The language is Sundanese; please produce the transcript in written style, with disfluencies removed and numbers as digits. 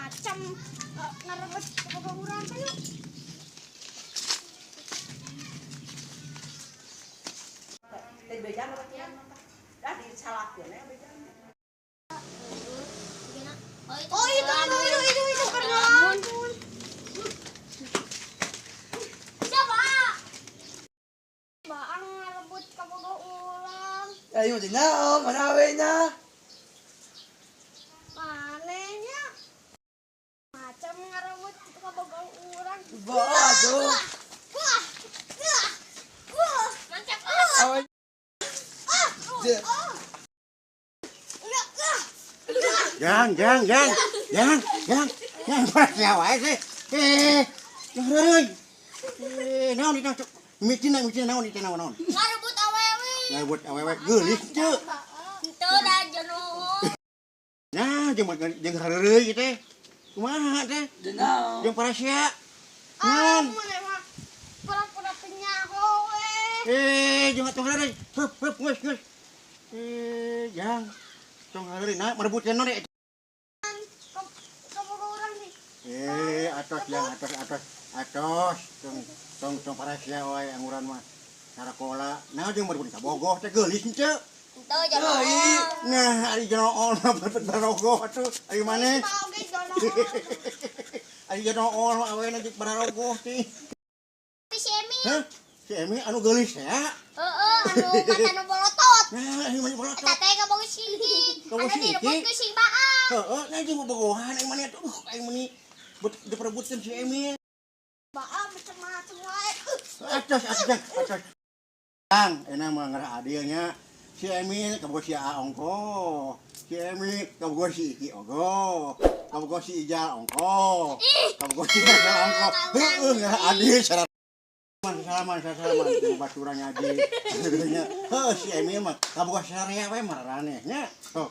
Macam ngarebut kabogoh urang teh yuk. Teh bejan apa kieu? Dah disalahkeun ya bejan. Oh, itu keur ngelamun. Siapa? Baang ngarebut kabogoh urang. Ayo teh naon, mana we nya? Manehnya macam ngarebut kabogoh urang. Ba atuh. Wah, wah, wah, mantap ah. Awe. Oh. Enggak, ah. Jang, jang, jang, jang, jang, jang, sia wae sih. Eh, jang heureuy. Eh, naon itu? Micin micin naon itu naon naon. Ngarebut awewe. Ngarebut awewe geulis teu. Henteu da jono. Nah, jeung jeung heureuy teh. Kumaha teh? Teu naon. Jeung parasia. Ah, Naon? maneh mah pura-pura teu nyaho we. Eh, jeung atuh heureuy. Hup, hup, geus, geus. Eh, jang. Tong heureuy nah merebutkeun naon eh. Kabogoh urang nih. Eh, atos jang, atos, atos, atos. Tong tong tong parasia wae anguran mah. Sarakola. Nah, jeung merebut kabogoh teh geulis henteu. Henteu jono. Nah, ari jonool mah barogoh atuh. Ari maneh? Mah oge jono. Ari jonool mah awena jeung barogoh teh. Si Emi. Hah? Si Emi anu geulis ya? Heeh, anu mata nu bolotot. Nah, ari mah bolotot. Eta teh kabogoh si Iki. Kabogoh Anu si direbut Iki? ku si Baang. Heeh, nah jeung bobogohan aing maneh atuh. Aing meuni diperebutkeun si Emi. Baang macem-macem wae. Atos, atos, atos. Kang, enak mah ngerah adilnya. Si Emi kabogoh si A ongko. Si Emi kabogoh si Iki ogo. Kabogoh si Ijal ongko. Kabogoh si Ijal ongko. Heeh, ngerah adil secara salaman salaman jeung baturan ngaji. Nya, heuh si Emi mah kabogoh sarea we maraneh nya. Oh.